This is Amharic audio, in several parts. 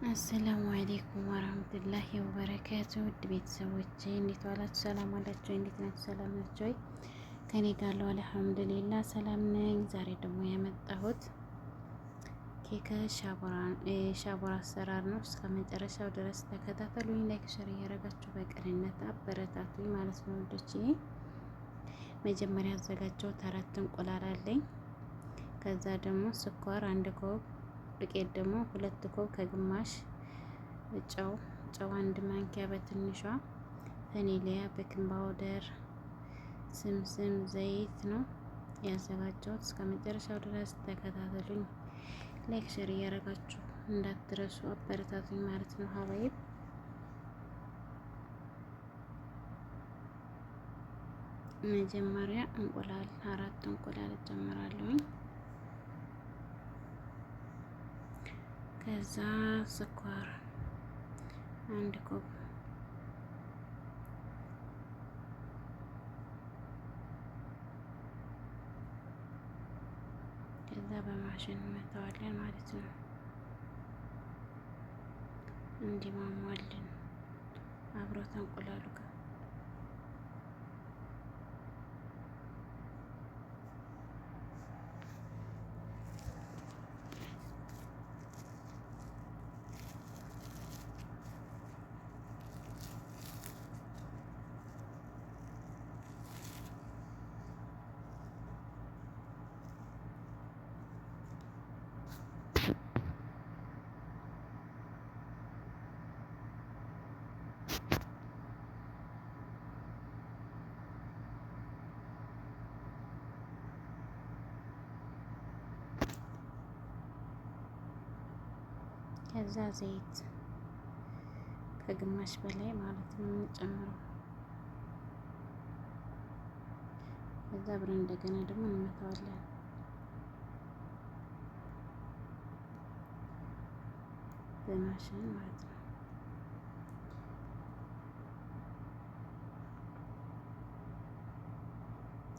السلام عليكم ورحمة الله وبركاته። ውድ ቤተሰቦቼ እንዴት ዋላችሁ? ሰላም ዋላችሁ? እንዴት ናችሁ? ሰላም ናችሁ ወይ? ከኔ ጋር አለው الحمد لله ሰላም ነኝ። ዛሬ ደግሞ የመጣሁት ኬክ ሻቦራ አሰራር ነው። እስከ መጨረሻው ድረስ ተከታተሉኝ። like share እያደረጋችሁ በቅንነት አበረታቱኝ ማለት ነው ውዶቼ። መጀመሪያ ያዘጋጀሁት አራት እንቁላል አለኝ። ከዛ ደግሞ ስኳር አንድ ኮብ፣ ዱቄት ደግሞ ሁለት ኮብ ከግማሽ፣ ጨው አንድ ማንኪያ በትንሿ፣ ቫኒሊያ፣ baking powder፣ سمسم፣ ዘይት ነው ያዘጋጀሁት። እስከ መጨረሻው ድረስ ተከታተሉኝ። like share እያደረጋችሁ እንዳትረሱ አበረታቱኝ ማለት ነው حبايب። መጀመሪያ እንቁላል አራት እንቁላል እጨምራለሁኝ። ከዛ ስኳር አንድ ኮብ፣ ከዛ በማሽን እንመታዋለን ማለት ነው እንዲሟሟልን አብሮ እንቁላሉ ጋር። ከዛ ዘይት ከግማሽ በላይ ማለት ነው የምንጨምረው። ከዛ አብረን እንደገና ደግሞ እንመታዋለን። በማሽን ማለት ነው።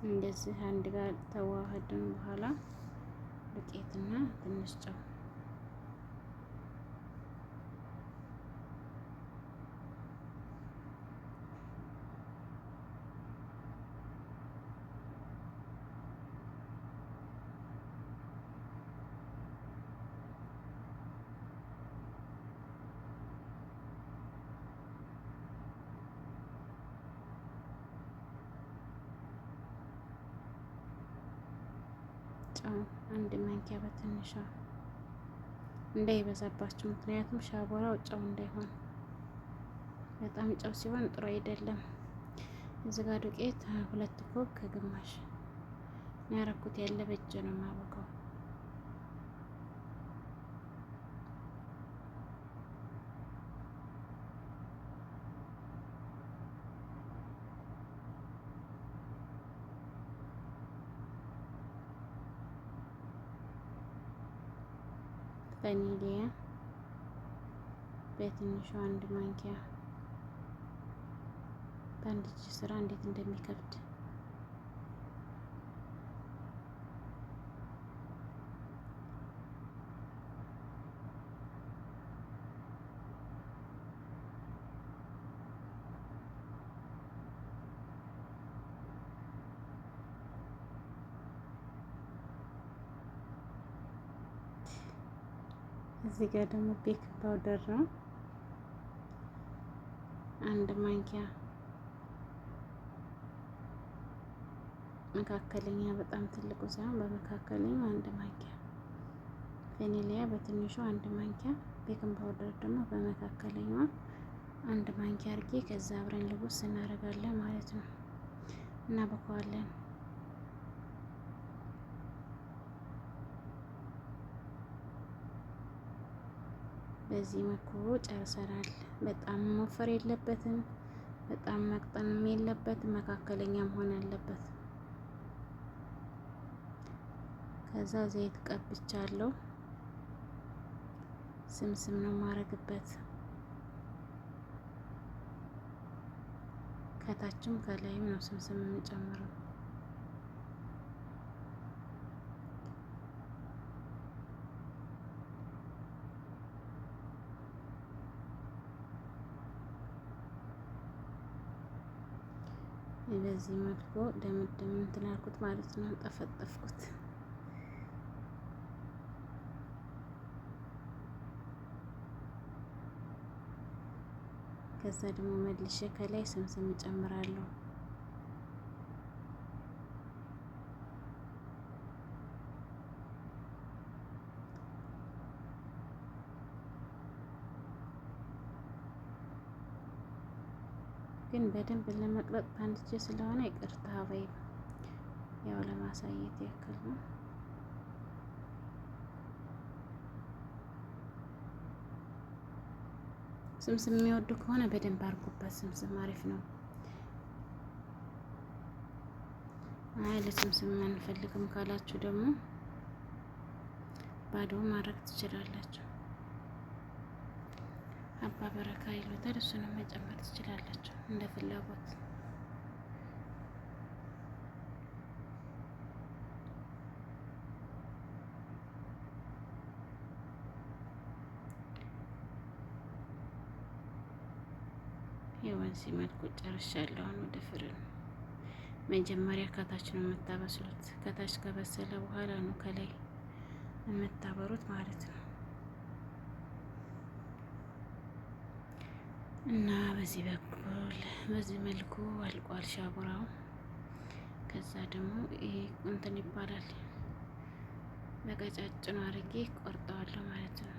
እንደዚህ አንድ ጋር ተዋህድን በኋላ ዱቄትና ትንሽ ጨው ጨው አንድ ማንኪያ በትንሿ እንዳይበዛባችሁ፣ ምክንያቱም ሻቦራው ጨው እንዳይሆን፣ በጣም ጨው ሲሆን ጥሩ አይደለም። እዚህ ጋር ዱቄት ሁለት ኮብ ከግማሽ ያረኩት ያለ በእጅ ነው የማቦካው። ቫኒሊያ በትንሹ አንድ ማንኪያ። በአንድ እጅ ስራ እንዴት እንደሚከብድ። እዚህ ጋር ደግሞ baking powder ነው አንድ ማንኪያ መካከለኛ፣ በጣም ትልቁ ሳይሆን በመካከለኛው አንድ ማንኪያ፣ ቫኒሊያ በትንሹ አንድ ማንኪያ፣ baking powder ደግሞ በመካከለኛዋ አንድ ማንኪያ አድርጌ ከዛ አብረን ልውስ እናደርጋለን ማለት ነው። እናበከዋለን። በዚህ መልኩ ጨርሰናል። በጣም መወፈር የለበትም፣ በጣም መቅጠንም የለበትም፣ መካከለኛ መሆን አለበት። ከዛ ዘይት ቀብቻለሁ። ስምስም ነው ማረግበት ከታችም ከላይም ነው ስምስም የምንጨምረው። በዚህ መልኩ ደምደም እንትን አልኩት ማለት ነው፣ ጠፈጠፍኩት። ከዛ ደግሞ መልሼ ከላይ ስምስም እጨምራለሁ። ግን በደንብ ለመቅረጥ ታንድቼ ስለሆነ ይቅርታ ወይ ያው ለማሳየት ያክል ነው። ስምስም የሚወዱ ከሆነ በደንብ አድርጉበት። ስምስም አሪፍ ነው። አይ ለስምስም አንፈልግም ካላችሁ ደግሞ ባዶ ማድረግ ትችላላችሁ። አባ በረካ ይሉታል። እሱንም መጨመር ትችላላችሁ እንደ ፍላጎት። በዚህ መልኩ ጨርሻለሁ። አሁን ወደ ፍርን መጀመሪያ ከታች ነው የምታበስሉት። ከታች ከበሰለ በኋላ ነው ከላይ የምታበሩት ማለት ነው። እና በዚህ በኩል በዚህ መልኩ አልቋል ሻቡራው። ከዛ ደግሞ ይሄ እንትን ይባላል በቀጫጭኑ አድርጌ ቆርጠዋለሁ ማለት ነው።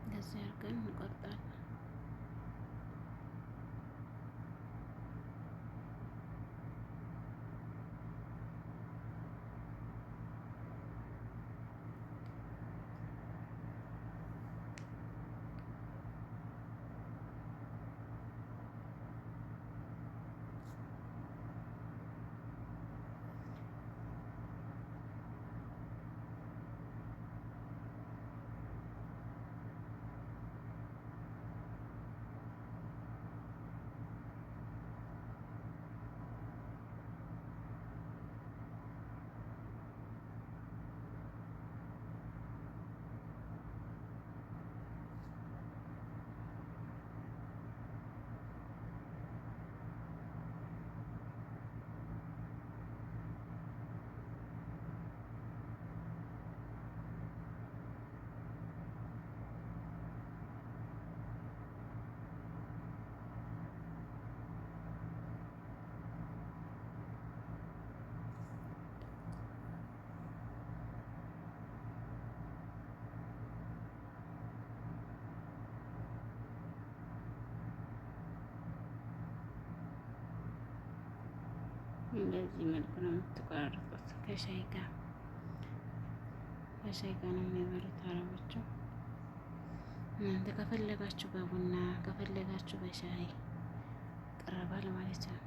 እንደዚህ አድርገን እንቆርጣለን። እንደዚህ መልኩ ነው የምትቆራርጡት። ከሻይ ጋር ከሻይ ጋር ነው የሚበሉት አረቦቹ። እናንተ ከፈለጋችሁ በቡና ከፈለጋችሁ በሻይ ይቀርባል ማለት ነው።